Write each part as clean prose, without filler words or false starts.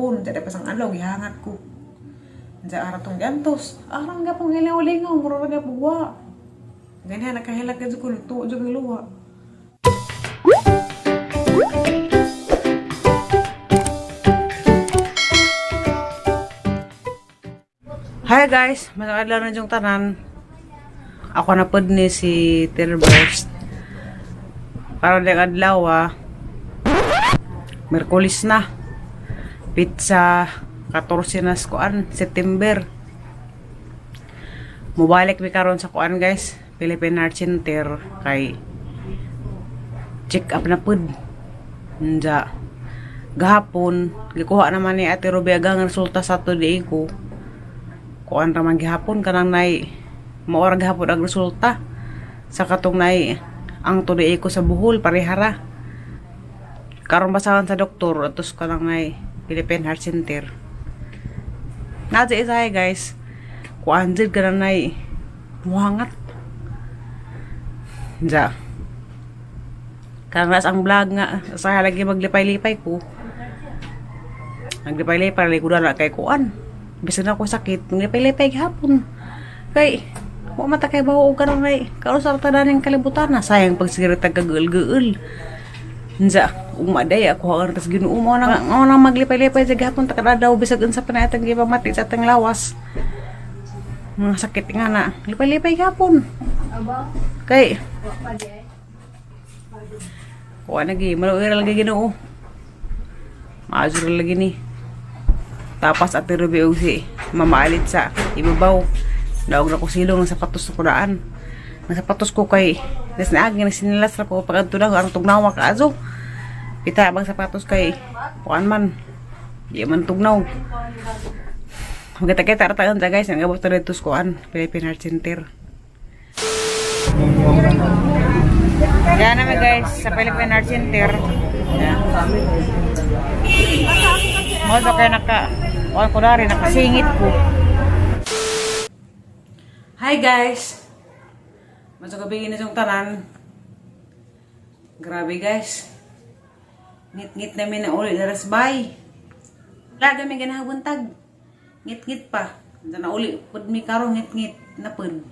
gihapon. Sa pasang adlaw gihangat ko. Sa ara tong giantos. Arang gapong hilingaw-lingaw, mura ra gyapon wa. Ganyan nakahilag ka jud ko, nagtuo jud ang luha. Hi guys, maayong adlaw na yung tanan. Ako na pod ni si Tilburst. Karon ding adlaw ah. Merkulis na. Pizza 14 na sa kuan, September. Mubalik mi karon sa kuan guys, Philippine Heart Center kay check up na pod. Nja. Gahapon, gikuha naman ni Ate Ruby ang resulta sa today ko. Kuan ra man gihapon kanang nay maora gihapon ang resulta sa katong nay ang today ko sa Bohol parehara. Karon basahan sa doktor atos kanang nay Philippine Heart Center. Naa isa guys. Kuan jud kanang nay muhangat. Nja. Kanang ang vlog nga sa lagi maglipay-lipay ko. Naglipay-lipay lagi ko na kay kuan. Bisan ako sakit, naglipay-lipay gihapon. Kay wa man ta kay bawo og kanang nay karon sa tanan kalibutan na sayang pagsigaret kagul-gul. Nja, ugma day ako ang tas Ginoo mo na maglipay-lipay sa gihapon ta kada daw bisag unsa pa na atong gipamati sa atong lawas. Mga sakit nga na, lipay-lipay gihapon. Kay kuha lagi, maluoy ra lagi Ginoo. Maayo ra lagi ni. Tapas Ate Ruby og si Mama Alit sa ibabaw. Daog na ko silong ng sapatos ko daan. Ang sapatos ko kay nas naagi na sinilas ra ko pag adto na ang tugnawa ka azo. Pita bang sapatos kay kuan man. Di man tugnaw. Magkita-kita ra taon guys, ang gabot na dito sa kuan, Philippine Heart Center. Diyan namin guys sa Philippine Heart Center. Yan. Mo so kay naka kuan ko dari nakasingit ko. Hi guys. Masuk gabi na yung tanan. Grabe guys. Ngit-ngit namin na uli daras bay. Wala kami ganahabuntag. Ngit-ngit pa. Diyan na uli pud mi karon ngit-ngit na pud.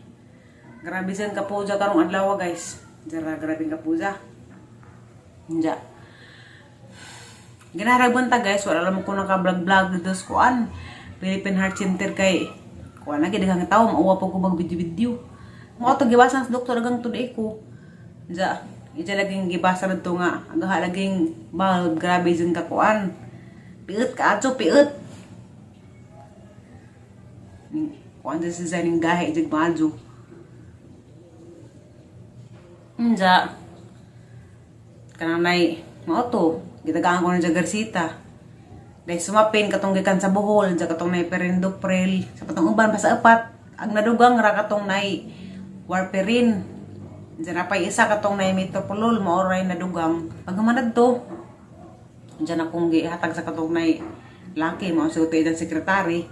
Grabe san kapuja karong adlaw guys. Jara grabe kapuja. Nja. Ginaharabuntag guys, wala lang ko naka-vlog-vlog dito sa kuan. Philippine Heart Center kay kuan na daghang tao mauwa po ko mag video-video. Mo to gibasa sa doktor agang today ko. Nja, ija laging gibasa nadto nga agaha laging bal grabe jud ka kuan. Piit ka adto piit. Kuan sa sa ning gahi jud maadyo. Nja. Kanang nay mao to, gitagaan ko ng Jagarsita. Dahil sumapin katong gikan sa Bohol, dya katong nay Perindopril, sa patong uban pa sa apat, ang nadugang ra katong nay warfarin. Diyan na pa'y isa katong nay metoprolol, mao ray nadugang. Pag humanad to, diyan akong gihatag sa katong nay laki, mao siguro to sekretary.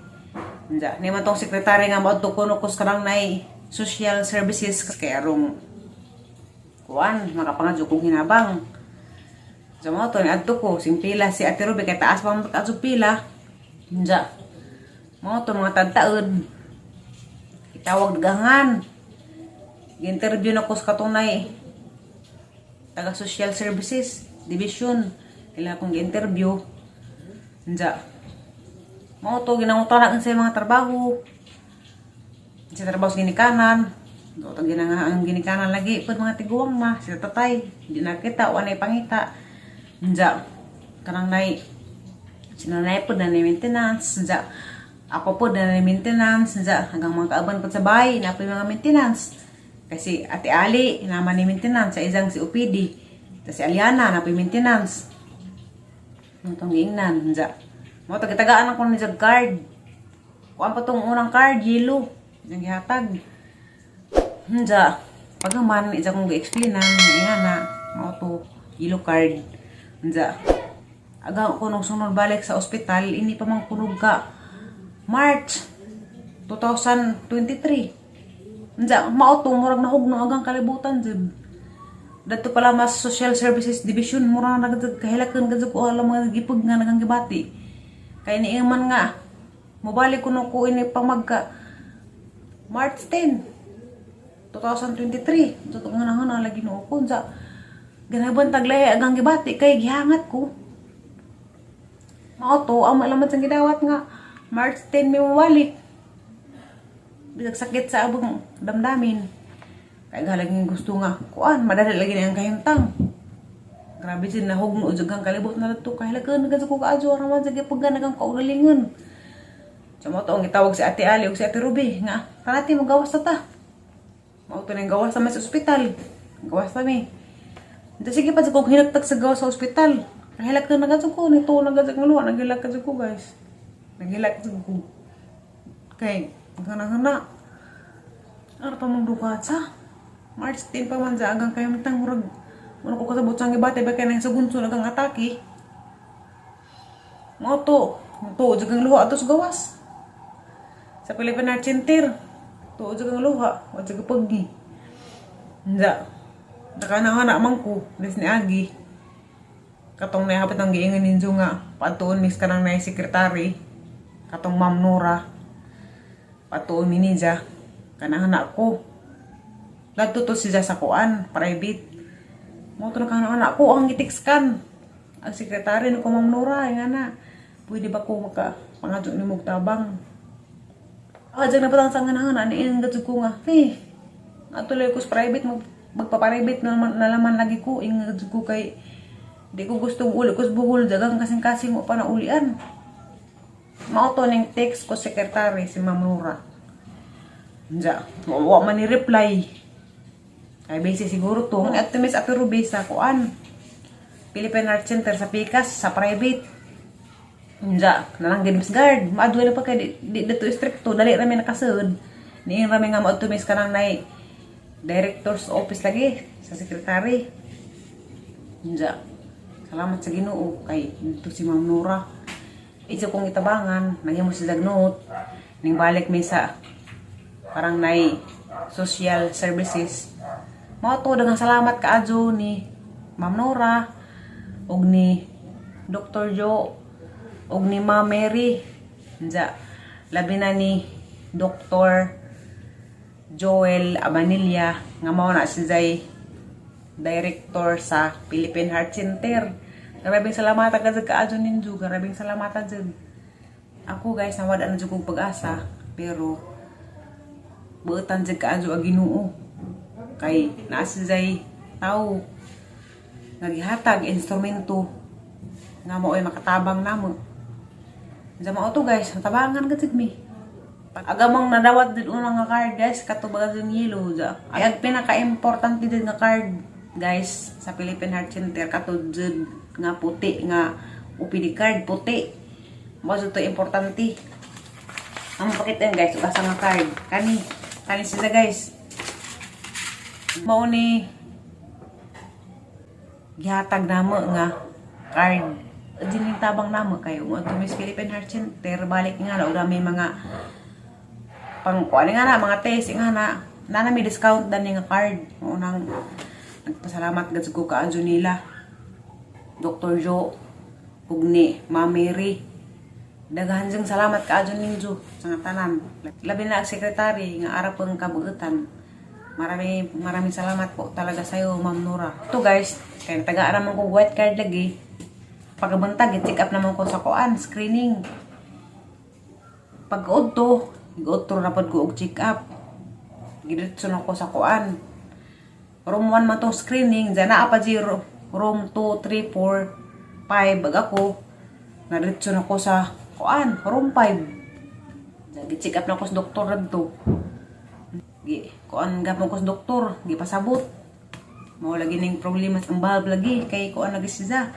Diyan, ni man tong sekretary nga mao to kuno kus kanang nay social services kay arong kuan makapangadyo kong hinabang. Sa mga to, ni adto ko, sing pila si Ate Ruby, kay taas pa mo taas pila. Nja. Mga to, mga tagtaod. Itawag dagangan. Gi-interview na ko sa katunay. Taga Social Services Division. Kailangan akong gi-interview. Nja. Mga to, ginangutana sa mga trabaho. Sa trabaho sa ginikanan. Do ginanga ang ginikanan lagi pud mga tiguang ma sa tatay. Di na kita wa nay pangita. Nja, kanang nay sinanay po na maintenance. Nja, ako po na maintenance. Nja, hanggang mga kaaban po sa bahay, na po yung mga maintenance. Kasi Ate Ali, naman ni maintenance. Sa isang si UPD. Tapos si Aliana, na po yung maintenance. Ano itong giingnan? Nja. Mo, tagatagaan ako ni card. Kuan pa tong unang card, yellow. Diyan gihatag. Nja, pag man, isa kong gi-explainan, nga na, mao to, yellow card. Nja, aga ko nung sunod balik sa ospital, ini pa man kunog ka March 2023. Nja, mao to, murag nahugno agang kalibutan, jud. Dadto pala mas Social Services Division, mura na nagad kahilakan gud ko alam mga gipag nga nagang gibati. Kay niingon man nga mobalik kuno ko ini pamagka March 10, 2023. So nga na lagi no ko sa ganaban taglahi agang gibati kay gihangat ko. Mao to ang malamat sa gidawat nga March 10 may mawalik. Bisag sakit sa abong damdamin. Kay galaging gusto nga kuan, madali lagi na ang kahimtang. Grabe sin nahugno jud kang kalibot na to kay lagan na ko kaadyo raman sa gipaggan nagang kaugalingon. Sa mao to ang gitawag si Ate Ali ug si Ate Ruby nga tanati mo gawas ta ta. Mao to nang gawas sa may sa ospital. Gawas ta mi. Ito sige pa sa kong hinagtag sa gawas sa ospital. Nahilak na nagadto ko, nito na gadto ng luha, naghilak ka ko, guys. Naghilak ko. Kay, gana-gana. Ano pa mong dukat sa? March 10 pa man sa agang kayo matang murag. Muna ko kasabot sa gibate ba kay nang sagunso nagang atake. Mao to, to jud ang luha ato sa gawas. Sa Philippine Heart Center. Tuo jud ang luha, wa jud paggi. Nja. Nakana-hana man ko, des ni Agi. Katong nahapit ang giingon ninyo nga paadtuon mis kanang na sekretary katong Ma'am Nora, paadtuon mi niya kanang anak ko. Ladto to siya sa kuan private mo to na kanang anak ko ang gitext kan ang sekretary ni ko, Ma'am Nora, nga na pwede ba ko maka pangadyo ni mog tabang. Ah, dyan na patang sa nga na ni ang ko nga eh atuloy ko sa private, magpa-private na naman lagi ko ingat ko kay di ko gusto uli ko sa Bohol, dagang kasing-kasing mo pa na ulian. Mao to ning text ko sekretary si Ma'am Nora. Nja, wa man ni reply. Kay busy siguro to. At Miss Ate Ruby sa kuan. Philippine Heart Center sa Pikas, sa private. Nja, nalang Miss Guard. Maadway na pa kay di dito stricto, dali rami nakasud. Niin rami nga maadto miss kanang nay director's office lagi sa secretary. Nja. Salamat sa Ginoo kay dito si Ma'am Nora. Isa kong itabangan, nagyan mo si note. Ning balik mi sa parang nay social services. Mao to, daghang salamat kaadyo ni Ma'am Nora ug ni Dr. Joe ug ni Ma'am Mary. Nja, labi na ni Dr. Joel Abanilla nga mao na si Zay director sa Philippine Heart Center. Grabing salamat ka kaadyo ninyo. Grabing salamat jud. Ako, guys, nawad na jud kog pag-asa, pero buotan jud kaadyo ang Ginoo. Kay naa si Zay tao nga gihatag instrumento nga mao'y makatabang namo. Sa mao to, guys, natabangan ka jud mi. Agamang nadawat din unang nga card, guys, kato baga yung yellow ja. Ay ang pinaka-importante din nga card, guys, sa Philippine Heart Center kato jud nga puti nga OPD card puti. Mao jud to importante. Ang pakita yun, guys, ug asa nga card. Kani, kani sila, guys. Mao ni gihatag namo nga card. Din yung tabang namo kayo. Mo to Miss Philippine Heart Center, balik nga na, may mga pang kuan nga na mga test nga na na may discount dan nga card. Unang nagpasalamat gad ko kaadyo nila Dr. Joe ug ni Ma'am Mary. Daghan jud salamat kaadyo ninyo sa nga tanan, labi na ang sekretary nga ara pang kabuutan. Maraming maraming salamat po talaga sa iyo, Ma'am Nora. To guys, kay tagaan naman ko white card lagi. Pagkabuntag, check up naman ko sa kuan screening. Pag udto, giudto na pod ko og check up. Gidiretso na ko sa kuan. Room 1 man tong screening, dyan naa pa zero. Room 2, 3, 4, 5, bag ako. Nadiretso na ko sa kuan, room 5. Dyan, gi-check up na ko sa doktor dadto. Gi kuan gapon ko sa doktor, gipasabot. Mao lagi ning problema sa valve lagi kay kuan lagi siya.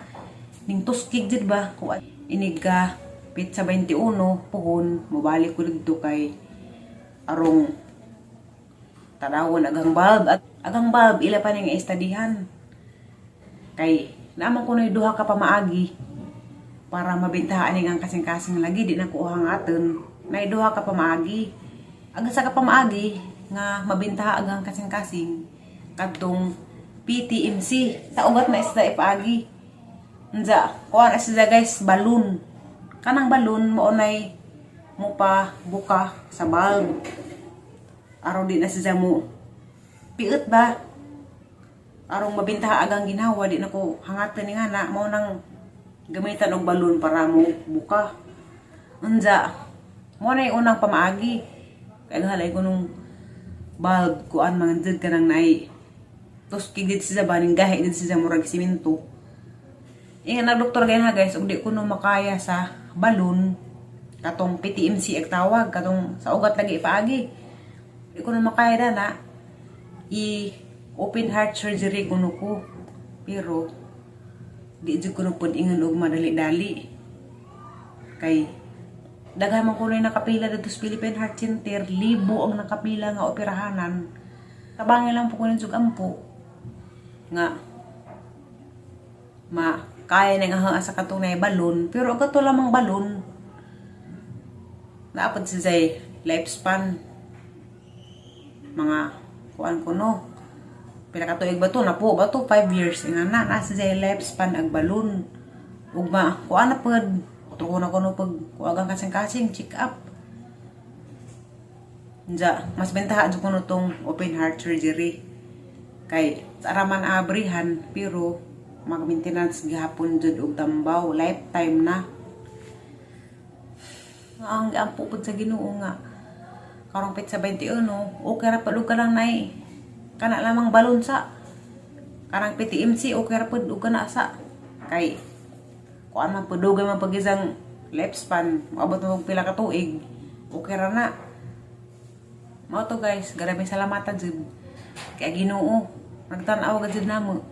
Ning tuskig jud ba kuan. Inig ka petsa 21 puhon mobalik ko didto kay arong tanawon agang valve at agang valve ila pa ning istadihan kay naman ko na duha ka pamaagi para mabintahaan ning ang kasing-kasing lagi di na kuha ang aton na duha ka pamaagi ang sa ka pamaagi nga mabintaha agang kasing-kasing kadtong PTMC sa ugat na isda ipaagi. Nza, kuha na siya, guys, balloon. Kanang balon mao nay mo pa buka sa valve. Aron di na siya mo piit ba? Arong mabintaha agang ginawa, di na ko hangatan ni nga na mao nang gamitan og balon para mo buka. Unja, mo na yung unang pamaagi. Kaya halay ko nung valve kuan mga jud kanang naay tuskig dito siya ba ning gahi dito siya murag simento. Ingan na doktor gaya ha, guys, ug di ko no makaya sa balon, katong PTMC ag tawag, katong sa ugat lagi ipaagi. Di ko no makaya na i open heart surgery kuno ko. Pero di jud ko no pud ingon og madali-dali. Kay daghan man kuno nakapila dito sa Philippine Heart Center, libo ang nakapila nga operahanan. Tabangin lang po ko ng ampo nga ma kaya na nga sa katong na balon, pero ang kato lamang balon naapod si Zay lifespan, mga kuan ko no, pila ka tuig ba to na po ba to, 5 years nga na na si Zay lifespan ag balon. Ug ma kuan na pod otro ko na kuno pag kuagang kasing-kasing check up. Nja, mas bentaha jud kuno tong open heart surgery kay sa araman abrihan, pero mag-maintenance gihapon jud og tambaw lifetime na. Ang ampo pud sa Ginoo nga karong petsa 21 okay ra pud ka lang nay kana lamang balon sa kanang PTMC, okay ra pud og kana sa kay kuan man pud, dugay man pag isang lifespan, moabot mo og pila ka tuig, okay ra na. Mao to, guys, grabe salamatan jud kay Ginoo, nagtan-aw gud jud namo.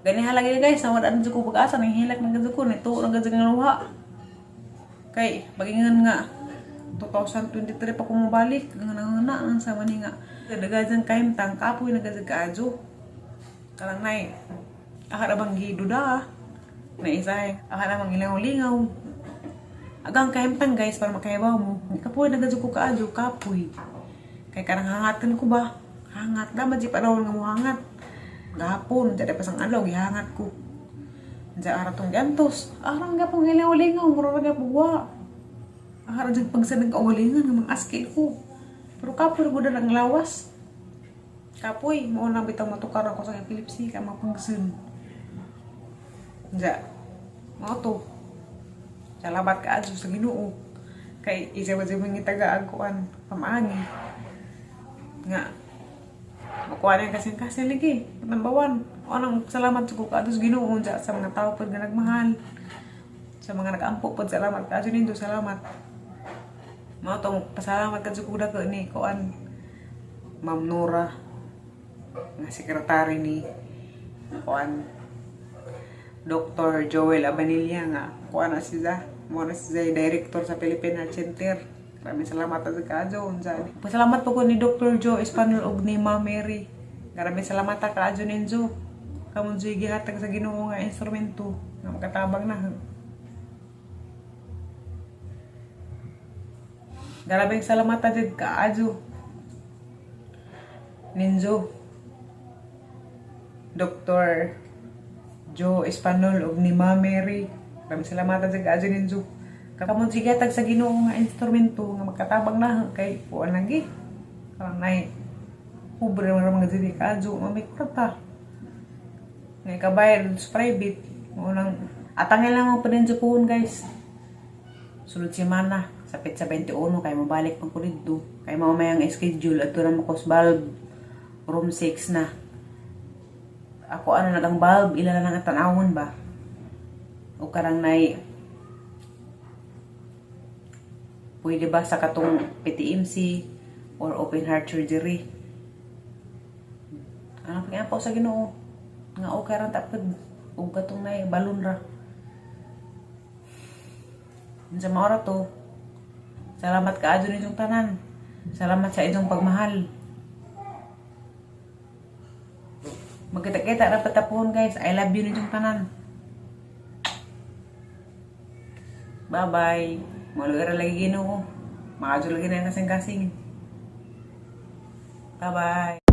Gani lagi, guys, nawad jud ko pag-asa, nang hilak na gud ko nito na gud nga luha. Kay bagingan nga 2023 pa ko mobalik, nga nanguna ang sama ni nga daghan kahimtang, kapoy na gud kaadyo. Karang nay aka ra bang giduda na isay aka namang ilingaw-lingaw. Agang kahimtang, guys, para makahibaw mo. Kapoy na gud ko kaadyo, kapoy. Kay karang hangatan ko ba? Hangat na di panahon nga mo hangat. Gahapon, jadi pasang adlaw gihangat ko. Diyan ara tong gantos. Arang gapong hilingaw-lingaw, mura ra gapong wa. Ara jud pagsanag kaugalingon nga mga askil ko. Pero kapoy ra gud ang lawas. Kapoy, mao na bitaw matukar ako sa epilepsy kay mapangsun. Diya. Mao to. Salamat ka sa Ginoo. Kay isa ba jud ngitaga ang kuan pamaagi. Nga makuha na yung kasing-kasing lagi. Number one. Anong salamat sa ko sa Ginoo sa mga tao pod nga nagmahal. Sa mga nag-ampo pod, salamat ka nindo, salamat. Mao to, pasalamat ka sa dako ni kuan Ma'am Nora nga sekretary ni kuan Dr. Joel Abanilla nga kuan na siya mo na siya director sa Philippine Heart Center. Maraming salamat sa kaadyo unsa ni. Pasalamat po ko ni Dr. Joe Espanol ug ni Ma'am Mary. Maraming salamat ta kaadyo ninyo. Kamo jud gihatag sa Ginoo nga instrumento nga makatabang na. Grabing salamat ta jud kaadyo ninyo. Dr. Joe Espanol ug ni Ma'am Mary. Maraming salamat sa kaadyo ninyo. Kamo sige tag sa Ginoo nga instrumento nga makatabang na kay kuan lagi. Karon nay pobre man mga dili kaadyo mamay kwarta. Ngay kabayad sa private mo nang atangin lang mo pa din sa puhon, guys. Sunod semana sa petsa 21 kay mobalik pang ko didto. Kay mao may ang schedule adto ra mo sa valve room 6 na. Ako ano nagang valve, ila na lang ang tanawon ba. O karang nay pwede ba sa katong PTMC or open heart surgery. Ano pa po sa Ginoo nga okay ra tapod ug katong nay balon ra. Unsa mao ra to. Salamat kaadyo ninyong tanan. Salamat sa inyong pagmahal. Magkita-kita ra patapon, guys. I love you ninyong tanan. Bye-bye. Maluwi ra lagi Ginoo. Maadyo lagi na yung kasing-kasing. Bye-bye.